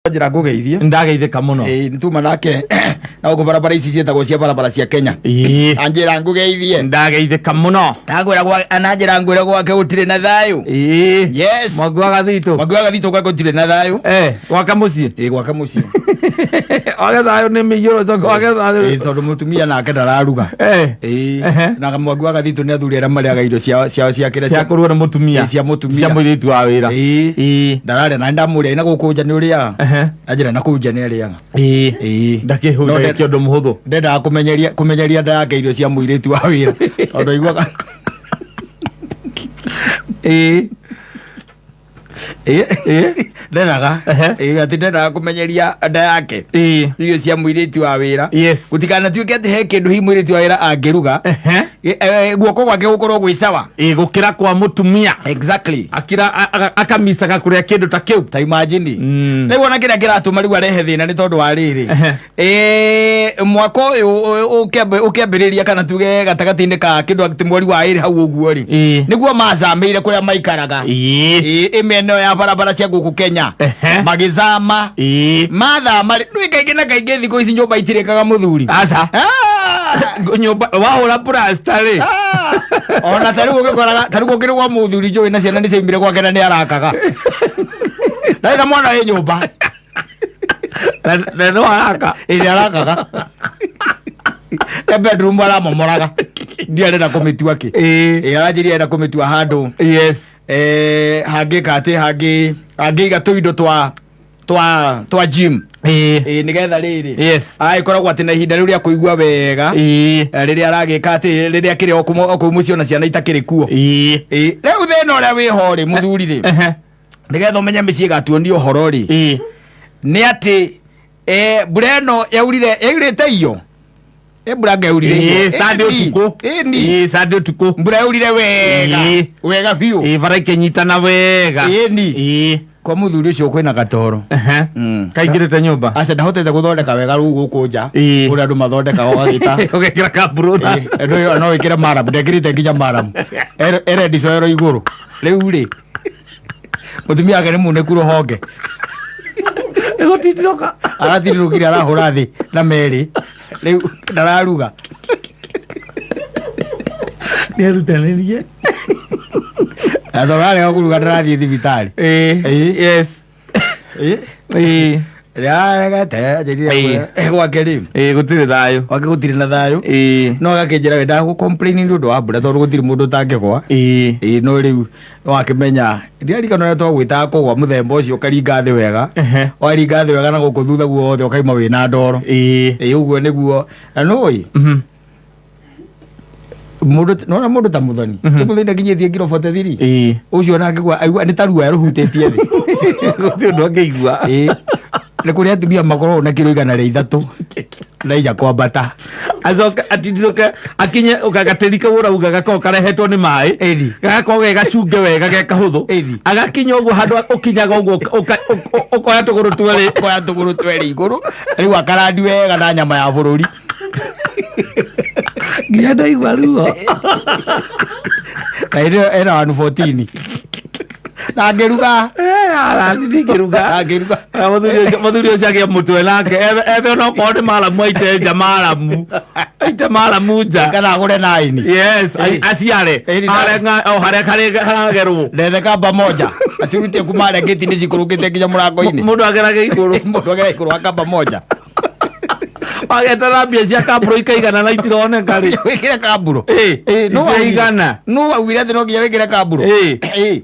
Njĩra ngũgeithie. Ndageithĩka mũno. Ĩĩ, nĩtuma nake na gũkũ barabara ici ciĩtagwo cia barabara cia Kenya. Anjĩra ngũgeithie. Ndageithĩka mũno. Nagwĩra gwa ananjĩra ngwĩre gwake gũtirĩ na thayũ. Yes. Mwangi wa Gathitũ. Mwangi wa Gathitũ gwake gũtirĩ na thayũ. Gwake mũciĩ. Ĩĩ, gwake mũciĩ. Wage thayũ nĩ mĩiyũro coka wage thayũ. Ĩĩ, tondũ mũtumia nake ndararuga. Ĩĩ. Na Mwangi wa Gathitũ nĩ athuri arĩa marĩaga irio ciao ciao cia kĩrĩa Cia kũrugwo nĩ mũtumia. Ĩĩ, cia mũtumia. Cia mũirĩtu wa wĩra. Ĩĩ. Ĩĩ. Ndararĩa na ndamũrĩa na gũkũ nja nĩ ũrĩaga. Anjĩra na kũu nja nĩ arĩaga. Ĩĩ. Ĩĩ. Ndakĩhũra No gĩkĩ ũndũ mũhũthũ. Ndendaga kũmenyeria nda yake irio cia mũirĩtu wa wĩra tondũ aiguaga. Ĩĩ. Ĩĩ. Ndendaga. Ĩĩ, atĩ ndendaga kũmenyeria nda yake Ĩĩ. irio cia mũirĩtu wa wĩra. Yes. Gũtikanatuĩke atĩ he kĩndũ hihi mũirĩtu wa wĩra angĩruga. Guoko gwake gũkorwo gwĩ sawa. Ĩĩ, gũkĩra kwa mũtumia. Exactly. Akira akamicaga kũrĩa kĩndũ ta kĩu. Ta imagine. Rĩu ona kĩrĩa kĩratũma rĩu arehe thĩna nĩ tondũ wa rĩrĩ. Mwaka ũyũ ũkĩambĩrĩria kana tuge gatagatĩ-inĩ ka kĩndũ atĩ mweri wa ĩrĩ hau ũguo rĩ. Nĩguo macamĩire kũrĩa maikaraga. Ĩmĩena ĩyo ya barabara cia gũkũ Kenya. Magĩcama. Mathama rĩ, nĩ kaingĩ na kaingĩ thikũ ici nyũmba itirĩkaga mũthuri. Aca. Nyũmba wahũra plasta rĩ. Ona ta rĩu ũgĩkoraga ta rĩu ũkĩrĩ gwa mũthuri njũĩ na ciana nĩ ciaumire gwake na nĩ arakaga. Ndarĩ na mwana wĩ nyũmba. Na no araka. Ĩrĩ arakaga. E bedroom aramomoraga. Ndiarenda kũmĩtua kĩ. Ĩĩ aranjĩria arenda kũmĩtua handũ. Yes. Hangĩka atĩ hangĩiga tũindo twa gym. Ĩĩ, nĩgetha rĩrĩ. Yes. Agĩkoragwo atĩ na ihinda rĩu rĩa kũigua wega. Rĩrĩa aragĩka atĩ rĩrĩa akĩrĩ o kũu mũciĩ ona ciana itakĩrĩ kuo. Ĩĩ, rĩu thĩna ũrĩa wĩho rĩ mũthuri rĩ. Nĩgetha ũmenye mĩciĩ ĩgatuonia ũhoro rĩ. Nĩ atĩ mbura ĩno yaurire yaurĩte iyo. Mbura anga yaurire iyo. Sunday ũtukũ. Ĩni. Sunday ũtukũ. Mbura yaurire wega. Wega biũ. Bara ikĩnyitana wega. Ĩni. Kwa mũthuri ũcio kwĩna gatoro. Kaingĩrĩte nyũmba. Aca ndahotete gũthondeka wega rĩu gũkũ nja. Kũrĩa andũ mathondekaga ũgagĩta. Ũgekĩra kamburũna. Ĩĩ, no wĩkĩre maramu, ndekĩrĩte nginya maramu. Erendicoero igũrũ. Rĩu rĩ, mũtumia wake nĩ munĩku rũhonge. Ĩgũtindirũka. Aratindirũkire arahũra thĩ na merĩ. Rĩu ndararuga. Nĩerutanĩrie. Na tondũ ararega kũruga ndarathiĩ thibitarĩ. Yes. Rĩaregete anjĩrire gwake rĩ. Gũtirĩ thayũ. Gwake gũtirĩ na thayũ. No agakĩnjĩra we ndagũ complain nĩ ũndũ wa mbura tondũ gũtirĩ mũndũ ũtangĩgwa. Ĩĩ, no rĩu wakĩmenya ndiarikana ũrĩa twagwĩtaga kũgwa mũthemba ũcio ũkaringa thĩ wega. Waringa thĩ wega na gũkũ thutha guothe ũkaima wĩna ndoro. Ĩĩ, ũguo nĩguo. Na nĩũĩ mũndũ nona mũndũ ta Muthoni. Muthoni ndakinyĩtie kiro 43. Ũcio ona angĩgwa aigua nĩ ta ruoya rũhutĩtie thĩ. Gũtirĩ ũndũ angĩigua. Ĩĩ. Nĩ kũrĩ atumia makoragwo na kiro 103 na inya kwambata. Acoke atindirũke akinye gatĩri kau ũrauga gakoragwo karehetwo nĩ maĩ. Ĩni. Gagakorwo ge gacunge wega ge kahũthũ. Ĩni. Agakinya ũguo handũ ũkinyaga ũguo ũkoya tũgũrũ twĩrĩ. Ũkoya tũgũrũ twĩrĩ igũrũ. Rĩu akarandi wega na nyama ya bũrũri. Nginya ndaigua ruo. Na ĩno ena 114. Na ngĩruga. Ndingĩruga. Na ngĩruga. Mũthuri ũcio agĩe mũtwe nake ethe onokorwo nĩ maramu aite nja maramu. Aite maramu nja. Kana agũre naini. Yes, aciare. Are o harĩa haragerwo. Ndethe kamba moja. Acirutie kuma harĩa ngĩti nĩ cikũrũkĩte nginya mũrango-inĩ. Mũndũ agerage igũrũ. Mũndũ ageraga igũrũ wa kamba moja. Wagetera mbia cia kamburo ikaigana na itironeka rĩ. Wĩkĩre kamburo. Itiigana. Nũ waugire atĩ no nginya wĩkĩre kamburo?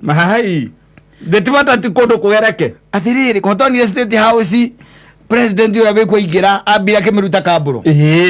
Mahai. Ndĩtibata ti kũndũ kũgereke. Atĩrĩrĩ, kotonire State House president ũrĩa wĩkuo aingĩra ambire akĩmĩruta kamburo.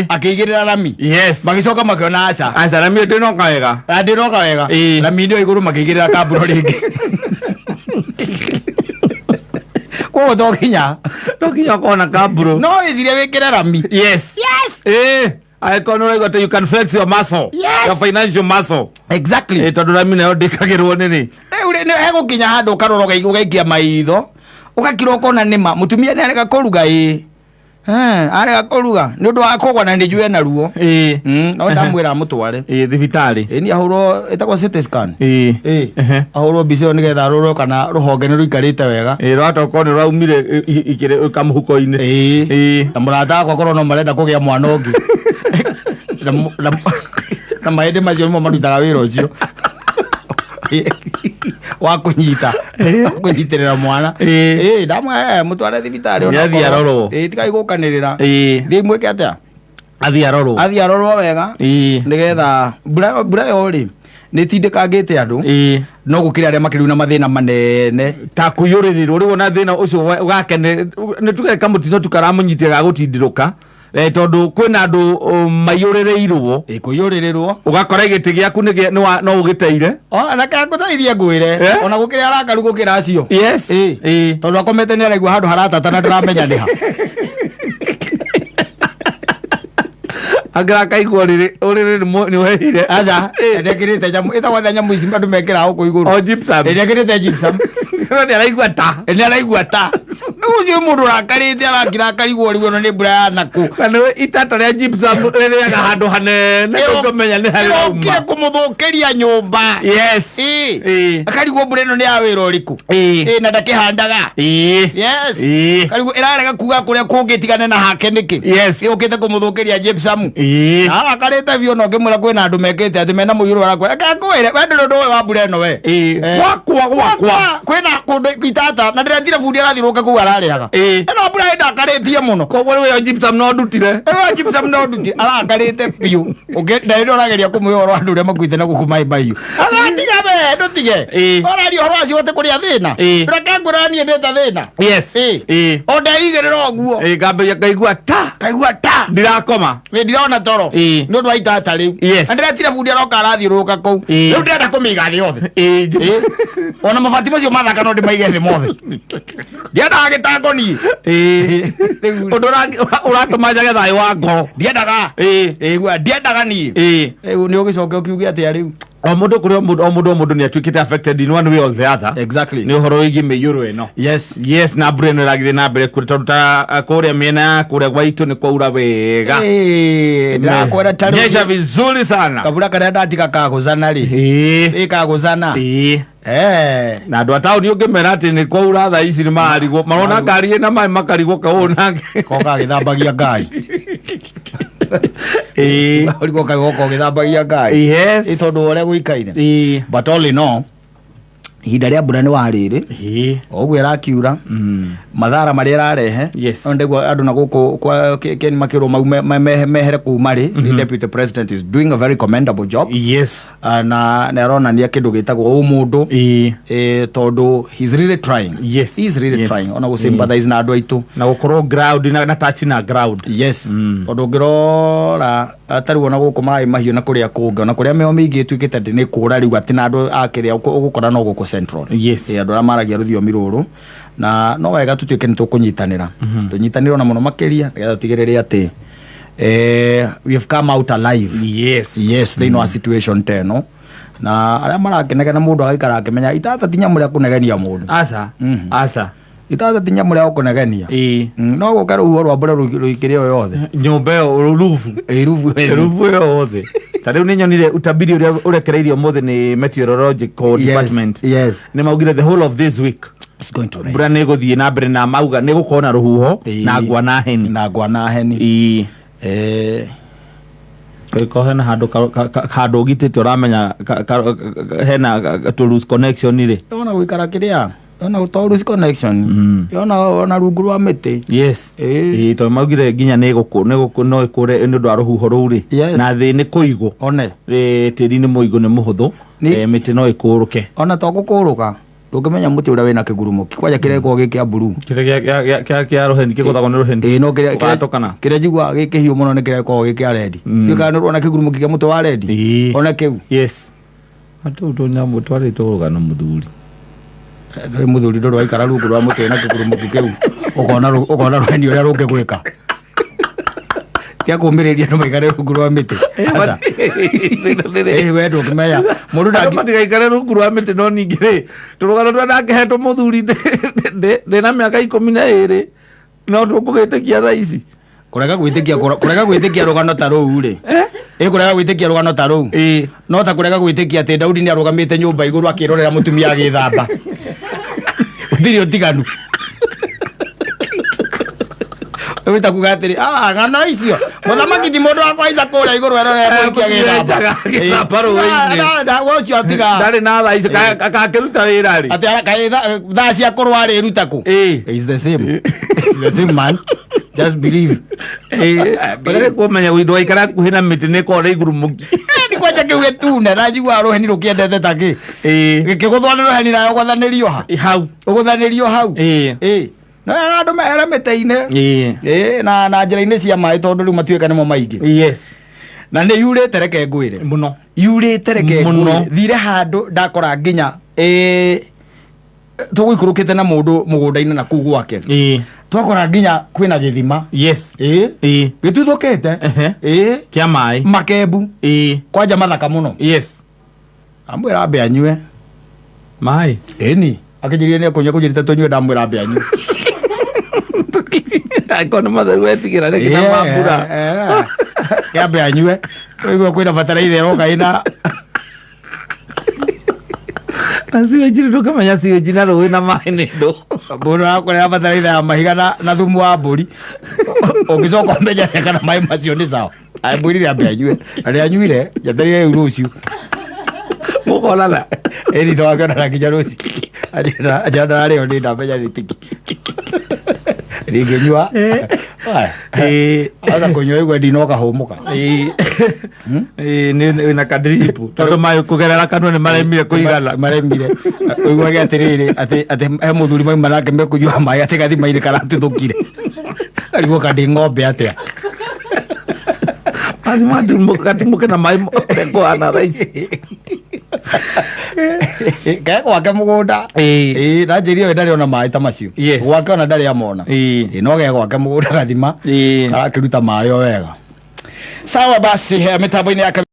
Akĩigĩrĩra rami. Yes. Magĩcoka makĩona aca. Aca rami ĩyo ndĩnoka wega. Ndĩnoka wega. Rami ĩyo igũrũ makĩigĩrĩra kamburo rĩngĩ. Koguo to nginya. To nginya ũkorwo na kamburo. No wĩcirie wĩkĩre rami. Yes. Yes. Angĩkorwo nĩ ũraigua atĩ you can flex your muscle. Yes. Your financial muscle. Exactly. Tondũ rami nayo ndĩkagĩrwo nĩ rĩ. Rĩu rĩ, nĩ hegũkinya handũ ũkarora ũgaikia maitho ũgakira ũkona nĩma mũtumia nĩ arega kũruga ĩĩ. Arega kũruga nĩ ũndũ wa kũgwa na nĩ njũĩ ena ruo. No ndamwĩra amũtware. Thibitarĩ. Ĩ ni ahũrwo ĩtagwo CT scan. Ĩĩ. Ahũrwo mbica ĩyo nĩgetha arorwo kana rũhonge nĩ rũikarĩte wega. Ĩĩ, rwatokorwo nĩ rwaumire ikĩrĩ kamũhuko-inĩ. Ĩĩ. Ĩĩ. Na mũrata wakwa korwo no marenda kũgĩa mwana ũngĩ. Na mahĩndĩ macio nĩmo marutaga wĩra ũcio wa kũnyita, wa kũnyitĩrĩra mwana. Ĩĩ. Ĩĩ, ndamwe mũtware thibitarĩ ona Nĩathiĩ okorwo- arorwo. Ĩĩ, tigai gũkanĩrĩra. Ĩĩ. Thiĩ mwĩke atĩa? Athiĩ arorwo. Athiĩ arorwo wega. Ĩĩ. Nĩgetha mbura ĩyo rĩ nĩ ĩtindĩkangĩte andũ. Ĩĩ. No gũkĩrĩ arĩa makĩrĩ na mathĩna manene. Ta kũiyũrĩrĩrwo rĩu ona thĩna ũcio wake nĩ tuge kamũtino tu karamũnyitia ga gũtindirũka, tondũ kwĩna andũ maiyũrĩrĩirwo. Ĩ, kũiyũrĩrĩrwo. Ũgakora gĩtĩ gĩaku no ũgĩteire. O, na kangũteithie ngwĩre. Eh? Ona gũkĩrĩ arakaru gũkĩra acio. Yes. Ĩ. Ĩ. Tondũ akomete nĩ araigua handũ haratata na ndũramenya nĩ ha. Angĩra akaigua ũrĩrĩ nĩ ũhehire. Aca, ndekĩrĩte nyamũ ĩtagwo atĩa nyamũ ici andũ mekĩraga gũkũ igũrũ? O gypsum. Ĩ, ndekĩrĩte gypsum. No nĩ araigua ta. Ĩ, nĩ araigua ta. Rĩu ũcio mũndũ ũrakarĩte arakira akarigwo rĩu ĩno nĩ mbura ya nakũ. Na nĩ itata rĩa gypsum rĩrĩaga handũ hanene ũngĩmenya nĩ harĩ Ĩrokire rauma. kũmũthũkĩria nyũmba. Yes. Ĩ. Ĩ. Akarigwo mbura ĩno nĩ ya wĩra ũrĩkũ? Ĩ. Ĩ, na ndakĩhandaga. Ĩ. Yes. Ĩ. Karigwo ĩrarega kuga kũrĩa kũngĩ tigane na hake nĩkĩ? Yes. Ĩũkĩte kũmũthũkĩria gypsum. Ĩ. Arakarĩte biũ na ũngĩmwĩra kwĩna andũ mekĩte atĩ mena mũiyũro arakwĩra reke ngwĩre we ndũrĩ ũndũ ũyũ wa mbura ĩno we. Ĩ. Eh. Gwakwa gwakwa. Kwĩna kũndũ itata na ndĩretire bundi arathiũrũrũka kũu ararĩaga. Ĩ. Ĩno mbura ĩndakarĩtie mũno. Koguo rĩu ĩyo gypsum no ndutire. Ĩyo gypsum no ndutire arakarĩte biũ. Na hĩndĩ ũrageria kũmwĩra ũhoro wa andũ ũrĩa makuĩte na gũkũ maĩ mahiũ. Aratiga we ndũtige. Ĩ. Ũraria ũhoro wacio atĩ kũrĩa thĩna. Ĩ. Reke ngwĩre niĩ ndĩte thĩna. Yes. Ĩ. Ĩ. O ndeigĩrĩra ũguo. Ĩ, ngambĩrĩria ngaigua ta. Kaigua ta. Ndirakoma. Nĩ ndirona toro. Ĩ. Nĩ ũndũ wa itata rĩu. Yes. Na ndĩretire bundi aroka arathiũrũrũka kũu. Ĩ. Rĩu ndĩrenda kũmĩiga thĩ yothe. Ĩ. Ĩ. Ona mabati macio mathaka no ndĩmaige thĩ mothe. Ndiendaga gĩtango niĩ. Ĩ. Rĩu Ũndũ ũratũma njage thayũ wa ngoro. ndiendaga. Ĩ. Ĩ, ndiendaga niĩ. Ĩ. Rĩu nĩ ũgĩcoke ũkiuge atĩa rĩu? O mũndũ kũrĩ o mũndũ o mũndũ o mũndũ nĩ atuĩkĩte affected in one way or the other. Exactly. Nĩ ũhoro wĩgiĩ mĩiyũro ĩno. Yes. Yes, na mbura ĩno ĩragĩthiĩ na mbere kũrĩ tondũ ta kũrĩa mĩena ya kũrĩa gwaitũ nĩ kwaura wega. Ĩ, ndĩrakwĩra ta rĩu Nyesha vizuri sana. kabura karĩa ndatiga kagũcana rĩ. Ĩ. Ĩ kagũcana. Ĩ. Eh. Na andũ a taũni ũngĩmera atĩ nĩ kwaura thaa ici nĩ mararigwo marona ngari ĩna maĩ makarigwo kaũ nake. Ko gagĩthambagia ngari. Ĩ. Ũrigwo kagoka ũgĩthambagia ngari. Yes. Ĩ tondũ wa ũrĩa gũikaire. Ĩ. But all in all, ihinda rĩa mbura nĩ warĩrĩ. Ĩ. O ũguo ĩrakiura. Mathara marĩa ĩrarehe. Yes. No ndĩgua andũ na gũkũ kwa Ken makĩrwo maume mehere kũu marĩ. The deputy president is doing a very commendable job. Yes. Na nĩ aronania kĩndũ gĩtagwo ũmũndũ. Ĩ. Tondũ he's really trying. Yes. He's really Yes. trying. Ona gũ sympathize na andũ aitũ. Na gũkorwo ground na touch na ground. Yes. Tondũ ũngĩrora tarĩu ona gũkũ maĩ mahiũ na kũrĩa kũngĩ ona kũrĩa mĩo mĩingĩ ĩtuĩkĩte atĩ nĩ kũra rĩu atĩ na andũ a kĩrĩa ũgũkora no gũkũ central. Yes. Ĩ, andũ arĩa maragia rũthiomi rũrũ na no wega tũtuĩke nĩ tũkũnyitanĩra. Tũnyitanĩre ona mũno makĩria nĩgetha tũtigĩrĩre atĩ we have come out alive. Yes. Yes, thĩinĩ wa situation ta ĩno. Na arĩa marakenegena mũndũ agaikara akĩmenya itata ti nyamũ rĩa kũnegenia mũndũ. Aca. Aca. Itata ti nyamũ rĩa gũkũnegenia. Ĩ. No gũke rũhuho rwa mbura rũikĩre o yothe. Nyũmba ĩyo rubu. Ĩ, rubu ĩyo. Rubu ĩyo yothe. Ta rĩu nĩ nyonire utabiri ũrĩa ũrekereirio ũmũthĩ nĩ meteorological Yes, department. yes. Nĩ maugire the whole of this week It's going to rain. mbura nĩ ĩgũthiĩ na mbere na mauga nĩ gũkorwo na rũhuho Ĩ. na ngwa na heni. Na ngwa na heni. Ĩ. Eh, Ko hena handũ handũ ũgitĩte ũramenya hena to lose connection rĩ. Ona gũikara kĩrĩa ona to lose connection. Ona ona rungu rwa mĩtĩ. Yes. Ĩ. Ĩ, tondũ maugire nginya nĩ ĩgũkũ nĩ gũkũ no ĩkũre nĩ ũndũ wa rũhuho rũu rĩ. Yes. Na thĩ nĩ kũigũ. One. Ĩ, tĩri nĩ mũigũ nĩ mũhũthũ. Mĩtĩ no ĩkũrũke. Ona to gũkũrũka ndũngĩmenya mũtĩ ũrĩa wĩna kĩgurumoki kwanja kĩrĩa gĩkoragwo gĩ kĩa blue. Kĩrĩa kĩa rũheni kĩgũthagwo nĩ rũheni. Ĩ, no kĩrĩa Ũgatũkana. kĩrĩa njiguaga gĩ kĩhiũ mũno nĩ kĩrĩa gĩkoragwo gĩ kĩa red. Ndiũĩ kana nĩ ũrona kĩgurumoki kĩa mũtĩ wa red. Ĩ. Ona kĩu. Yes. Atũ tũnyamũ twarĩ tũrũgano mũthuri. Ndũĩ mũthuri ndũrĩ waikara rungu rwa mũtĩ na kĩgurumoki kĩu ũkona rũheni ũrĩa rũngĩgwĩka. Tia kũmĩrĩria andũ maikare rungu rwa mĩtĩ. Aca. Ĩ, we ndũngĩmenya mũndũ Andũ ndangĩ matigaikare rungu rwa mĩtĩ no ningĩ rĩ tũrũgano tũrĩa ndakĩhetwo mũthuri ndĩna mĩaka 12. No ndũkũgĩtĩkia thaa ici. Kũrega gwĩtĩkia rũgano ta rũu rĩ, ĩ kũrega gwĩtĩkia rũgano ta rũu, no ta kũrega gwĩtĩkia atĩ Daudi nĩ arũgamĩte nyũmba igũrũ akĩrorera mũtumia agĩthamba. Gũtirĩ ũtiganu. Wĩta kuga atĩrĩ, "Ah, ng'ano icio mũthamaki ti mũndũ wa kũhaica kũrĩa igũrũ erorere mũhiki agĩthamba." Agĩthamba rũĩ-inĩ. We ũcio atiga. Ndarĩ na thaa ici akakĩruta wĩra rĩ? Atĩ kaĩ thaa cia kũrũa rĩ ruta kũ? It's the same, it's the same, man, just believe. Ũrĩa kũmenya ndwaikara hakuhĩ na mĩtĩ nĩ ĩkorwo nĩ igurumũki. Ni kwanja kĩu gĩtune na njiguaga rũheni rũkĩendete ta kĩ. Gĩkĩgũthwo nĩ rũheni nayo ũgũthanĩrio ha? Hau. Ũgũthanĩrio hau. Ĩĩ, no andũ mehere mĩtĩ-inĩ. Ĩĩ, na njĩra-inĩ cia maĩ, tondũ rĩu matuĩka nĩmo maingĩ. Na nĩ yurĩte, reke ngwĩre. Mũno. Yurĩte, reke Mũno. ngwĩre. Thire handũ ndakora nginya ĩĩ tũgũikũrũkĩte na mũndũ mũgũnda-inĩ na kũu gwake, twakora nginya kwĩna gĩthima. Ĩĩ, gĩtuthũkĩte. Ĩĩ. Kĩa maĩ. Makembu. Kwanja mathaka mũno. Amwĩra ambe anyue. Maĩ. Ĩni akĩnjĩrire nĩ ekũnyua, kũnjĩrĩte tũnyue, ndamwĩra ambe anyue. Angĩkorwo nĩ matheru wetigĩra rĩngĩ na mambura. Kĩambe anyue, ũigua kwĩna bataraitha ĩroka ĩna Na sewage, ndũkamenya sewage na rũĩ na maĩ nĩ ndũ. Mũndũ arakorera bataraitha ya mahiga na thumu wa mbũri, ũngĩcoka ũmenye kana maĩ macio nĩ sawa. Ambwĩrire ambe anyue na nĩ anyuire. Njeterire rĩu rũciũ. Mũkonana. Ĩni twakĩonana nginya rũciũ. Anjĩra ndararĩo nĩ ndamenya nĩ tiki rĩngĩnyua. Aza kũnyua igwe ndinoka hũmũka. Ĩĩ, nĩ wĩna kadripu tondũ maĩ kũgerera kanua nĩ maremire kũigana. Maremire. Ũiguage atĩrĩrĩ, atĩ he mũthuri mauma nake mekũnyua maĩ atĩ gathima-inĩ karatuthũkire, karigwo kandĩ ng'ombe atĩa. Mathi gatumũke na maĩ ũrĩa kũhana thaa ici. Kae gwake mũgũnda. Ĩĩ, na njĩrire we ndarĩ ona maĩ ta macio. Gwake ona ndarĩ amona. Ĩĩ, no ge gwake mũgũnda gathima karakĩruta maĩ o wega. Sawa basi, mĩtambo-inĩ yake.